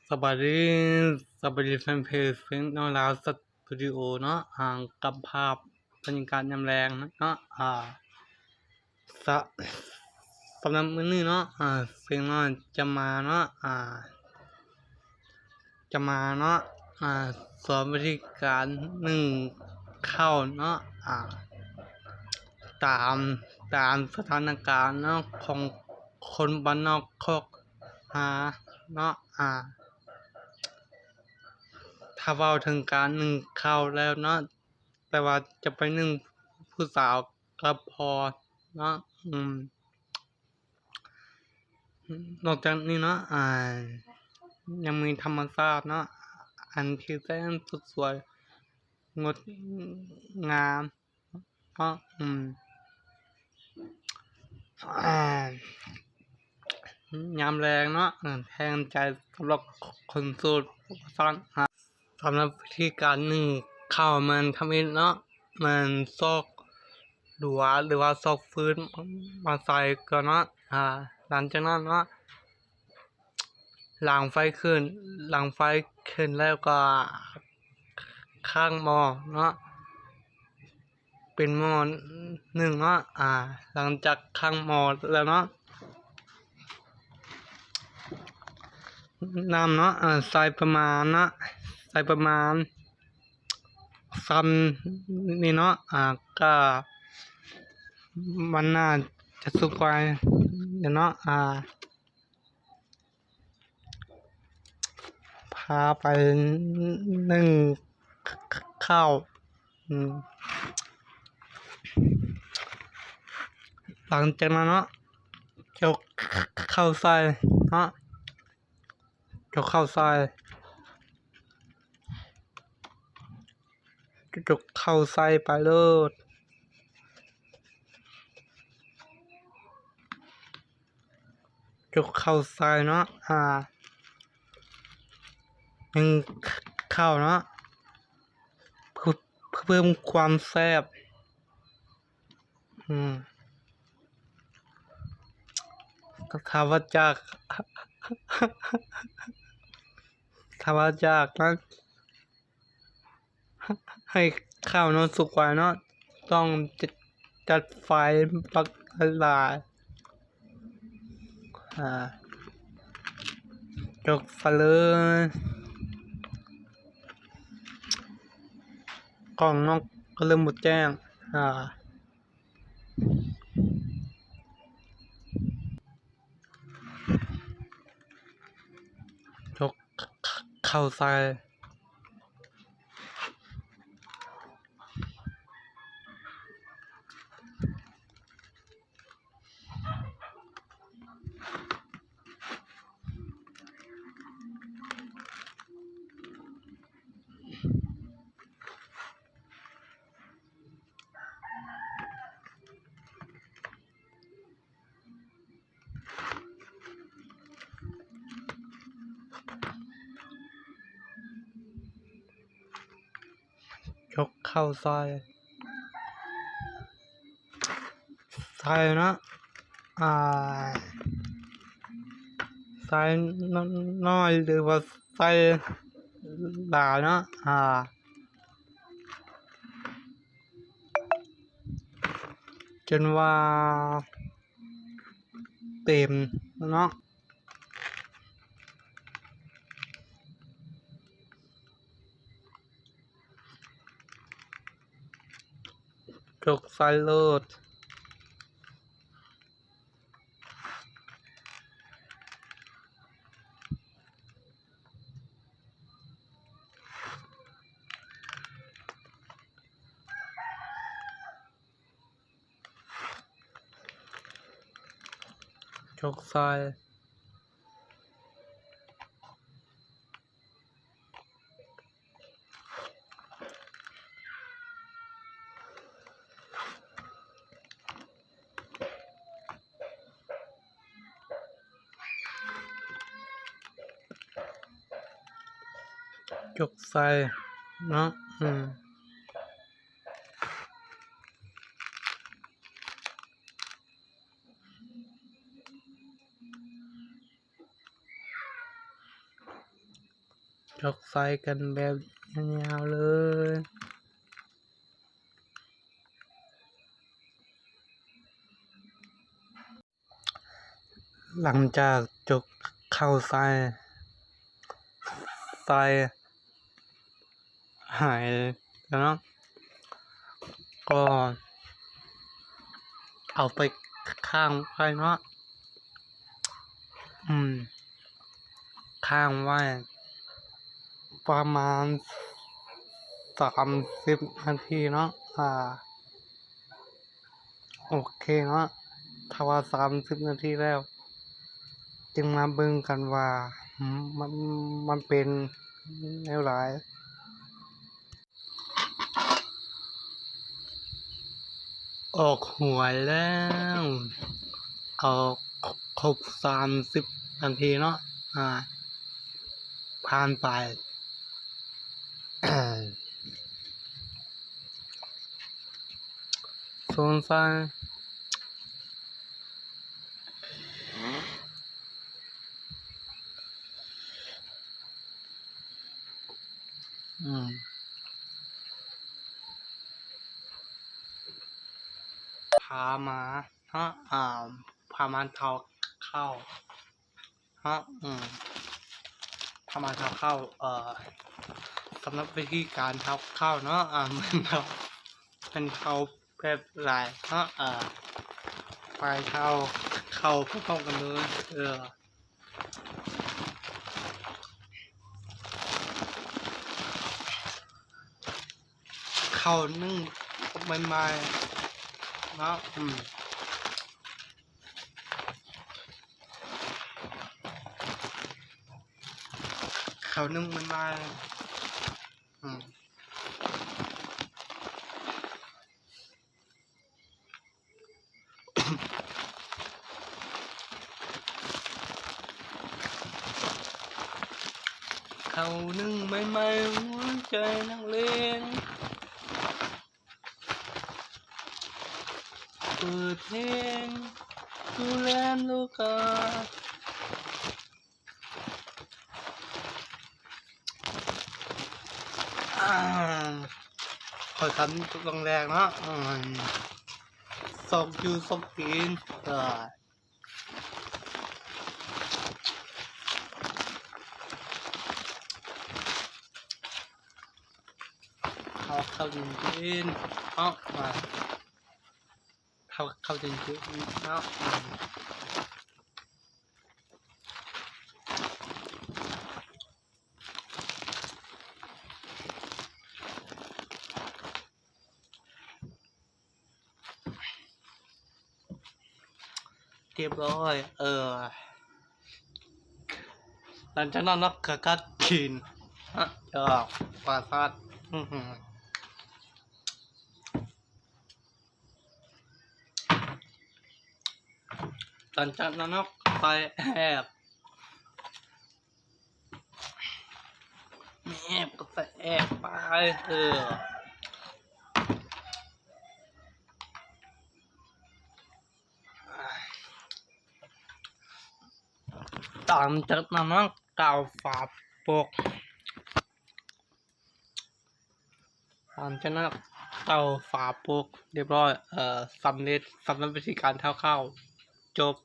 ສະບາຍດີ ສະບາຍດີແຟນເພຈເພງນ້ອຍລາວສະຕູດິໂອເນາະ ອ່າ ກັບພາບບັນຍາກາດຍາມແລງເນາະ ອ່າ ສະ ສຳລັບມື້ນີ້ເນາະ ອ່າ ເພງນ້ອຍຈະມາເນາະ ອ່າ ຈະມາເນາະ ອ່າ ສອນວິທີການໜຶ້ງເຂົ້າເນາະ ອ່າ ຕາມ ຕາມສະຖານະການເນາະ ຂອງຄົນບ້ານນອກຄອກນາເນາະ ອ່າ ຖ້າເວົ້າເຖິງການໜຶ້ງເຂົ້າແລ້ວເນາະ ແຕ່ວ່າຈະໄປໜຶ້ງຜູ້ສາວກໍພໍເນາະ ອືມ ນອກຈາກນີ້ເນາະ ອ່າ ຍັງມີທຳມະຊາດເນາະ ອັນທີ່ແສນສົດສວຍງົດງາມເນາະ ອືມ ອ່າ ຍາມແລງເນາະ ເອີ ແທນໃຈສຳລັບຄົນໂສດວ່າຊັ້ນ. ສຳລັບວິທີການໜຶ້ງເຂົ້າແມ່ນທຳອິດເນາະ ແມ່ນຊອກຫຼວ ຫຼືວ່າຊອກຟືນມາໃສ່ກ່ອນເນາະ ອ່າ ຫຼັງຈາກນັ້ນເນາະ ຫຼັງໄຟຂຶ້ນ ຫຼັງໄຄຂຶ້ນແລ້ວກໍຄ້າງໝໍ້ເນາະ ເປັນໝໍ້ໜຶ້ງເນາະ ອ່າ ຫຼັງຈາກຄ້າງໝໍ້ແລ້ວເນາະ ນ້ຳເນາະ ອ່າ ໃສ່ປະມານເນາະ ໃສ່ປະມານສ່ຳນີ້ເນາະ ອ່າ ກະມັນໜ້າຈະສຸກໄວເນາະ ອ່າ ພາໄປໜຶ້ງເຂົ້າ ອືມ ຫຼັງຈາກນັ້ນເນາະ ຈົກເຂົ້າໃສ່ເນາະ ຈົກເຂົ້າໃສ່ ຈົກເຂົ້າໃສ່ໄປໂລດ ຈົກເຂົ້າໃສ່ເນາະ ອ່າ ໜຶ້ງເຂົ້າເນາະ ເພື່ອ ເພື່ອເພີ່ມຄວາມແຊບ ອືມ ຖ້າວ່າຈາກ ຖ້າວ່າຈາກນັ້ນ ໃຫ້ເຂົ້າເນາະສຸກໄວເນາະ ຕ້ອງຈັດ ຈັດໄຟບັກຫຼາຍໆ ອ່າ ຈົກໄຟເລີຍ ກ້ອງເນາະກໍເລີ່ມບໍ່ແຈ້ງ ອ່າ ຈົກເຂົ້າໃສ່ ຈົກເຂົ້າໃສ່ ໃສ່ເນາະ ອ່າ ໃສ່ນ້ອຍ ຫຼືວ່າໃສ່ຫຼາຍເນາະ ອ່າ ຈົນວ່າເຕັມເນາະ ຈົກໃສ່ໂລດ. ຈົກໃສ່ ຈົກໃສ່ເນາະ ອືມ. ຈົກ ຈົກໃສ່ກັນແບບຍາວໆເລີຍ. ຫຼັງຈາກຈົກເຂົ້າໃສ່ ໃສ່ຫາຍແລ້ວເນາະ ກໍເອົາໄປຄ້າງໄວ້ເນາະ. ອືມ ຄ້າງໄວ້ປະມານສາມສິບນາທີເນາະ. ອາ ໂອເຄເນາະ ຖ້າວ່າສາມສິບນາທີແລ້ວ ຈຶ່ງມາເບິ່ງກັນວ່າ ມັນ ມັນເປັນແນວໃດ. ອອກຫວຍແລ້ວ ອອກຄົບສາມສິບນາທີເນາະ. ອາ ຜ່ານໄປ ສົງໄສ ອືມ ພາມາເນາະ ອາ ພາມາທຳເຂົ້າເນາະ. ອືມ ພາມາທຳເຂົ້າ ເອີ ສຳລັບວິທີການທຳເຂົ້າເນາະ ອາ ແມ່ນເຂົ້າ ແມ່ນເຂົ້າແບບຫຼາຍເນາະ ເອີ ໄປທຳເຂົ້າພ້ອມໆກັນເລີຍ ເອີ. ເຂົ້າໜຶ້ງໃໝ່ໆເນາະ ອືມ ເຂົ້າໜຶ້ງໃໝ່ໆ ອືມ. ເຂົ້າໜຶ້ງໃໝ່ໆ ຫົວໃຈນັກເລງ ເປີດເພງ ດູແລນໂລກາ. ອາ ຂ້ອຍຄຳຕອນແລກເນາະ ອາ ຊອກຢູ່ຊອກກິນ ເອີ ເຂົ້າ ເຂົ້າກິນເນາະ ອາ ເຂົ້າ ເຂົ້າກິນເນາະ ອາ. ຮຽບຮ້ອຍ ເອີ ຫຼັງຈາກນັ້ນເນາະ ກະກັດກິນ ອາ ຈອກປາສາດ ອື ຫຼັງຈາກນັ້ນເນາະ ໄປແອບ ແອບກໍໄປແອບໄປ ເອີ ຫຼັງຈາກນັ້ນເນາະ ເຕົາຝາປົກ ຫຼັງຈາກນັ້ນເຕົາຝາປົກຮຽບຮ້ອຍ ເອີ ສຳເລັດ ສຳລັບວິທີການທຳເຂົ້າ ຈົບ.